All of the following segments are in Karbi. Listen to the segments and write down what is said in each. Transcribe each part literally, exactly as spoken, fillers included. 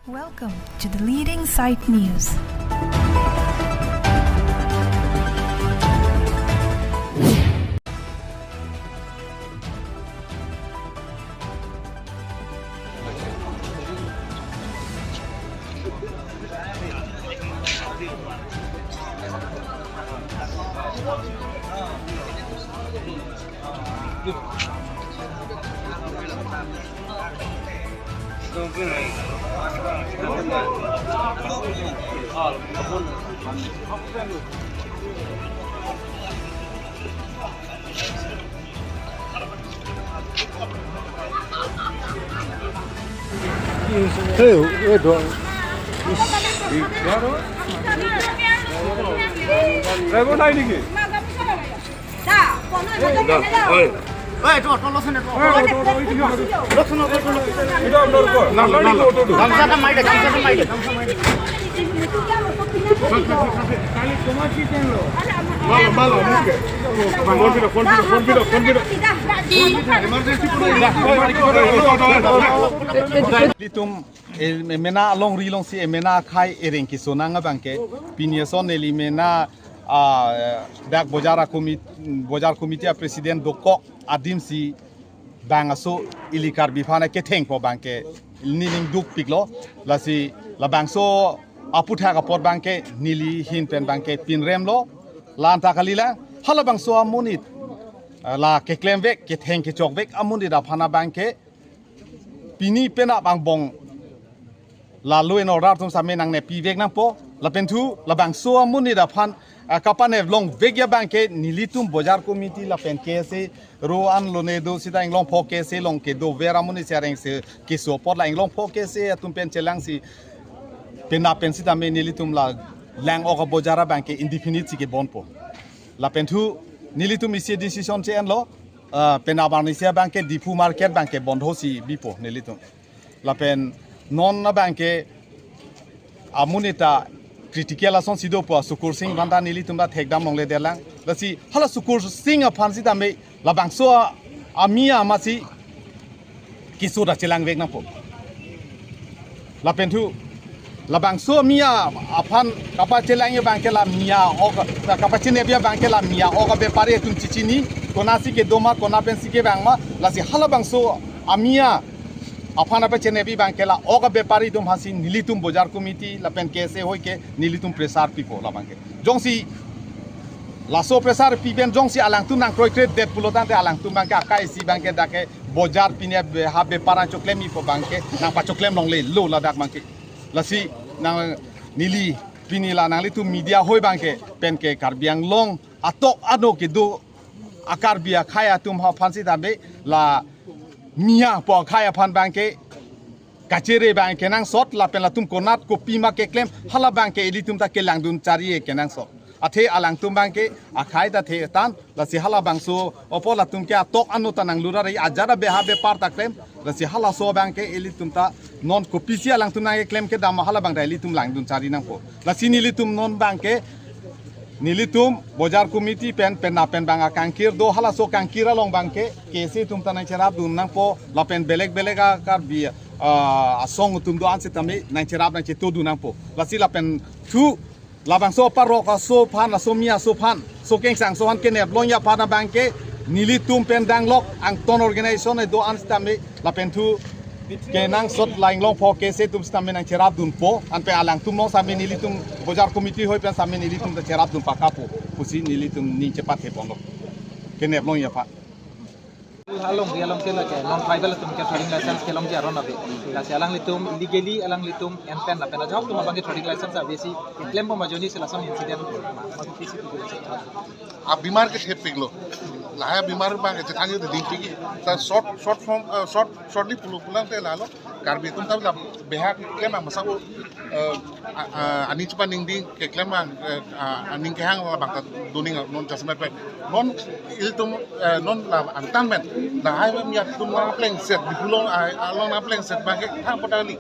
Welcome to the leading site news. Hey, wait, wait. Driver nai niki? Nelitum, eh, emena alongri alongsi emena akhai ereng kesonang abangke, pini ason neli mena, ah, dak bojar a comi-, bojar committee a president dokok adimsi bangso ili Karbi aphan kethengpo abangke neli ning dukpiklo. Lasi labangso aputhak apot abangke neli ahin pen abangke pinremlo. La anta kalilang, halabangso amonit, ah, la keklemvek, ketheng kechokvek amonit aphan abangke pini penap angbong la law and order atum same nangnepivek nangpo. Lapen thu labangso amonit aphan, ah, kapaneplongvekji abangke nelitum bojar committee lapen K S A ro an lone do sita inglongpo K S A along kedover amonit si areng si keso apot la inglongpo K S A atum pen chelangsi penap pen sitame nelitum la Lang-ok abojar abangke indefinite si kebonpo. Lapen thu nelitum isi decision che-enlo, ah, penap arni si abangke Diphu market abangke bondho si bipo nelitum. Lapen non abangke amonit ta critical asonsi dopo, Sukur Sing aphanta nelitum ta thekdam longledelang. Lasi hala Sukur Sing aphan sitame labangso a-, amia amatsi keso ta chelangvek nangpo. Lapen thu labangso amia aphan kapachelangji abangke la mia ok, kapachinepji abangke la mia ok abepari atum chichini, konatsi kedo ma, konat pensi kevang ma, lasi halabangso amia aphan kapachinepji abangke la ok abepari atum aphansi nelitum bojar committee lapen K S A ahoi ke nelitum pressure pipo labangke. Jongsi laso pressure pi pen jongsi alangtum nangkroikredet pulo tangte alangtum abangke akai isi abangke dak ke bojar pine be-, ha bepar nangchoklem ipo abangke nangpachoklem longlelo ladak abangke. Lasi nang neli pini la nanglitum media ahoi abangke penke Karbi Anglong atok ano kedo a-Karbi akhai atum aphan sitame la mia pu akhai aphan abangke kachere abang kenangsot lapen latum konat kopi ma keklem hala abangke ilitum ta kelangdun chari kenangsot. Athe alangtum abangke akhai ta the tan, lasi halabangso apot latum ke atok ano ta nanglurar ajat abe ha bepar ta klem, lasi halaso abangke ilitum ta non kopisi alangtum nangkeklem kedam hala abang ta ilitum langdun chari nangpo. Lasi nelitum non abangke nelitum bojar committee pen penap pen abang akangkir do, halaso kangkir along abangke K S A atum ta nangcherapdun nangpo lapen belek belek a-Karbi, ah, asong atum do-an sitame nangcherap nangchetodun nangpo. Lasi lapen thu labangso parok aso aphan, aso mia aso aphan, so kengsang aso aphan keneplongji aphan abangke nelitum pen danglok angton organization do-an sitame lapen thu kenangsot la inglongpo K S A atum sitame nangcherapdunpo, anpen alangtum along sitame nelitum bojar committee ahoi pen sitame nelitum ta cherapdun pakapo pusi nelitum ning chepatheponlo keneplongji aphan. Alongri along ke lake non tribal atum ke trading license kelongji aron ave. Lasi alanglitum illegally alanglitum en pen lapen ajahak atum abangke trading license ave si klembom ajoine si lason incident ma, ma kopisi tu. Abimar ke thepiklo. Lahai abimar abangke chethanji de dingpik. Sa short, short form, eh, short, shortly pulo pulang te lalo. Karbi atum ta la behak klem ang masa ko, eh, a-, a-, aning chepaningding keklem ang, eh, a-, aning kehang labang ta doning non jasemet pen. Non ilitum, eh, non la angtan pen. Lahai mia atum nangplengset, Diphu along, ah, along nangplengset abangke thang apot kali.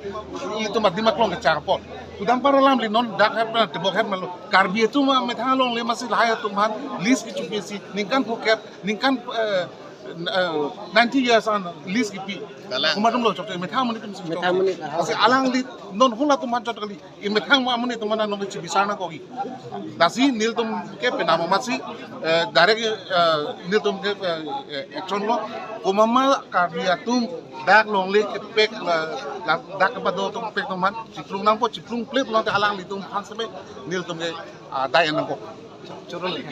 Ilitum adim aklong kechak apot. Kudam par alamli non dak het pen tebok het malo. Karbi atum amethang alongle amatsi lahai atum aphan lease kechopi si ningkan phokep, ningkan, eh, uh, ninety years an lease kipi. Kalang. Komat atum lo chokche, methang amonit atum si chokche. Methang amonit, ah. Lasi alangli non hula atum aphan chot kali. Imethang amonit atum aphan nangchebisar nangkok. Lasi nelitum ke penam amatsi, eh, direct, eh, nelitum ke, eh, eh, action lo. Komat ma Karbi atum dak longle kepek, la, la, dak kepado atum kepek atum aphan chiplung nangpo, chiplung plep lo te alanglitum aphan sebe nelitum ke, ah, dai nangkok. Choro le.